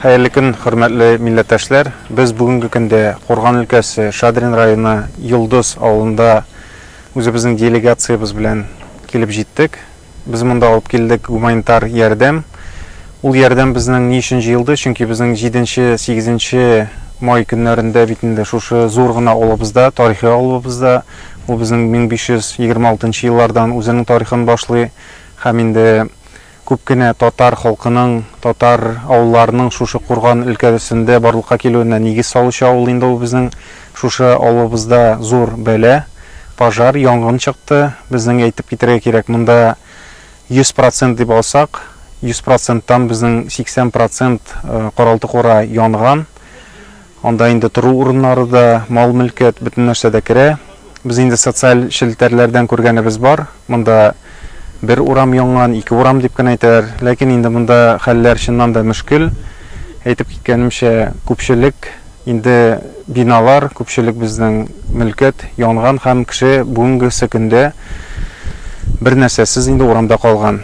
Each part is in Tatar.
Хәерле көн, хөрмәтле милләттәшләр! Без бүгенге көндә Курган өлкәсе Шадрин районы Йолдыз авылында үзебезнең делегациябез белән килеп җиттек. Без монда алып килдек гуманитар ярдәм. Ул ярдәм безнең ни өчен җыелды? Чөнки безнең 7-8 май көннәрендә бит инде шушы зур гына авылыбызда, тарихи авылыбызда, ул безнең 1526 еллардан үзенең тарихын башлый һәм инде күп кенә татар халкының, татар авылларының шушы Курган өлкәсендә барлыкка килүенә нигез салучы авыл инде ул безнең. Шушы авылыбызда зур бәла, пожар, янгын чыкты. Безнең әйтеп китәргә кирәк, монда 100% дип алсак, 100 проценттан безнең 80 процент каралты-кура янган. Анда инде тору урыннары да, мал-мөлкәт, бөтен нәрсә дә керә. Без инде социаль челтәрләрдән күргәнебез бар. Монда бер урам янган, ике урам дип кенә әйтәләр. Ләкин инде монда хәлләр чыннан да мөшкел. Әйтеп киткәнемчә, күпчелек инде биналар, күпчелек безнең мөлкәт янган һәм кеше бүгенгесе көндә бер нәрсәсез инде урамда калган.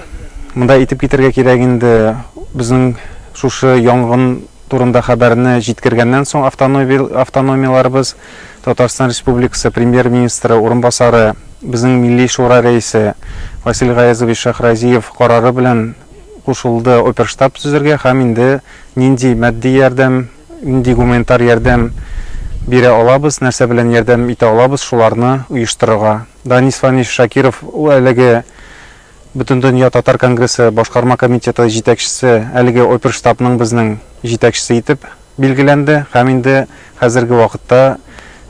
Монда әйтеп китәргә кирәк инде, безнең шушы янгын турында хәбәрне җиткергәннән соң автономияләребез Татарстан Республикасы Премьер-министры урынбасары, безнең Милли Шура рәисе Васил Гаязович Шәйхразиев карары белән кушылды оперштаб төзергә һәм инде нинди матди ярдәм, нинди гуманитар ярдәм бирә алабыз, нәрсә белән ярдәм итә алабыз, шуларны оештырырга. Данис Фаниш Шакиров әлеге Бөтендөнья татар конгрессы башкарма комитеты җитәкчесе әлеге оперштабның безнең җитәкчесе итеп билгеләнде һәм инде хәзерге вакытта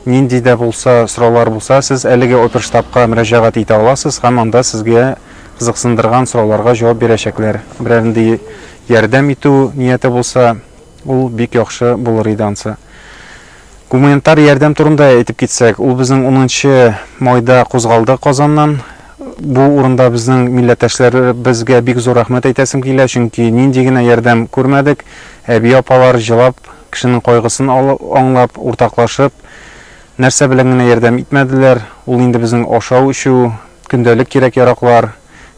нинди дә булса сораулар булса, сез әлеге оперштабка мөрәҗәгать итә аласыз һәм анда сезгә кызыксындырган сорауларга җавап бирәчәкләр. Берәр нинди ярдәм итү нияте булса, ул бик яхшы булыр иде ансы. Гуманитар ярдәм турында әйтеп китсәк, ул безнең унынчы майда кузгалды Казаннан. Бу урында безнең милләттәшләребезгә бик зур рәхмәт әйтәсем килә, чөнки нинди генә ярдәм күрмәдек, әби-апалар җылап, кешенең кайгысын аңлап, уртаклашып, нәрсә белән генә ярдәм итмәделәр. Ул инде безнең ашау-эчү, көндәлек кирәк-яраклар,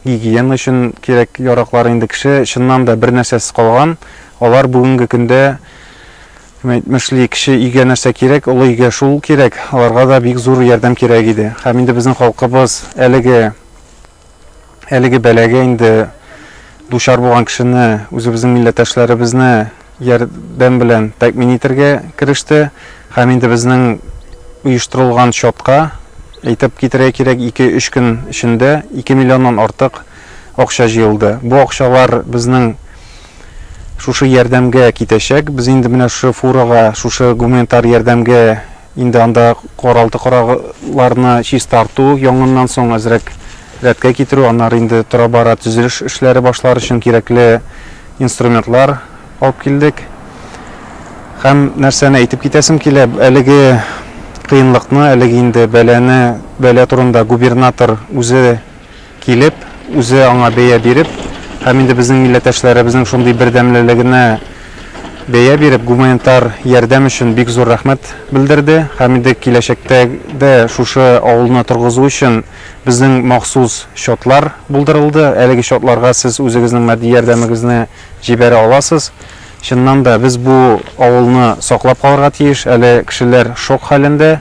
гигиена өчен кирәк-яраклар инде кеше чыннан да бер нәрсәсез калган. Алар бүгенге көндә Кем әйтмешли, кече өйгә нәрсә кирәк, олы өйгә шул кирәк. Аларга да бик зур ярдәм кирәк иде. Һәм инде безнең халкыбыз әлеге әлеге бәлагә инде дучар булган кешене, үзебезнең милләттәшләребезне ярдәм белән тәэмин итәргә кереште. Һәм инде безнең оештырылган счетка әйтеп китерергә кирәк, 2-3 көн эчендә 2 миллионнан артык акча җыелды. Бу акчалар безнең шушы ярдәмгә китәчәк. Без инде менә шушы фурага, шушы гуманитар ярдәмгә инде анда каралты-кураларны чистарту, янгыннан соң әзрәк рәткә китерү, аннары инде тора-бара төзелеш эшләре башлар өчен кирәкле инструментлар алып килдек. Һәм нәрсәне әйтеп китәсем килә, әлеге кыенлыкны, әлеге инде бәлане, бәла турында губернатор үзе килеп, үзе аңа бәя биреп, һәм инде безнең милләттәшләребезнең шундый бердәмлелегенә бәя биреп, гуманитар ярдәм өчен бик зур рәхмәт белдерде. Һәм инде киләчәктә дә шушы авылны торгызу өчен безнең махсус счетлар булдырылды. Әлеге счетларга сез үзегезнең матди ярдәмегезне җибәрә аласыз. Чыннан да, без бу авылны саклап калырга тиеш. Әле кешеләр шок хәлендә.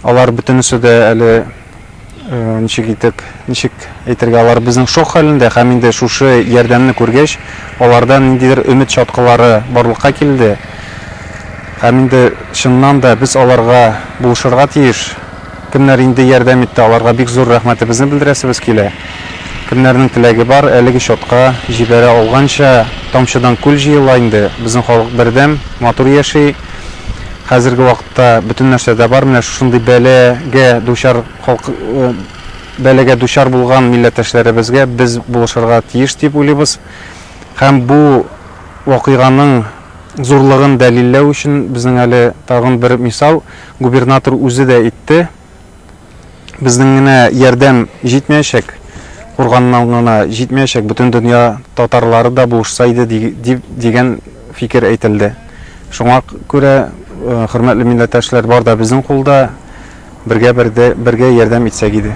Алар бөтенесе дә әле ничек итеп, ничек әйтергә, алар безнең шок хәлендә һәм инде шушы ярдәмне күргәч, аларда ниндидер өмет чаткылары барлыкка килде. Һәм инде чыннан да без аларга булышырга тиеш. Кемнәр инде ярдәм итте, аларга бик зур рәхмәтебезне белдерәсебез килә. Кемнәрнең теләге бар, әлеге счетка җибәрә алганча, тамчыдан күл җыела инде. Безнең халык бердәм, матур яши. Хәзерге вакытта бөтен нәрсә дә бар. Менә шушындый бәлагә дучар халык бәлагә дучар булган милләттәшләребезгә без булышырга тиеш дип уйлыйбыз. Һәм бу вакыйганың зурлыгын дәлилләү өчен безнең әле тагын бер мисал, губернатор үзе дә әйтте, безнең генә ярдәм җитмәячәк, Курганнан гына җитмәячәк, бөтен дөнья татарлары да булышса иде дип дигән фикер әйтелде. Шуңа күрә, хөрмәтле милләттәшләр, бар да безнең кулда, бергә бергә ярдәм итсәк иде.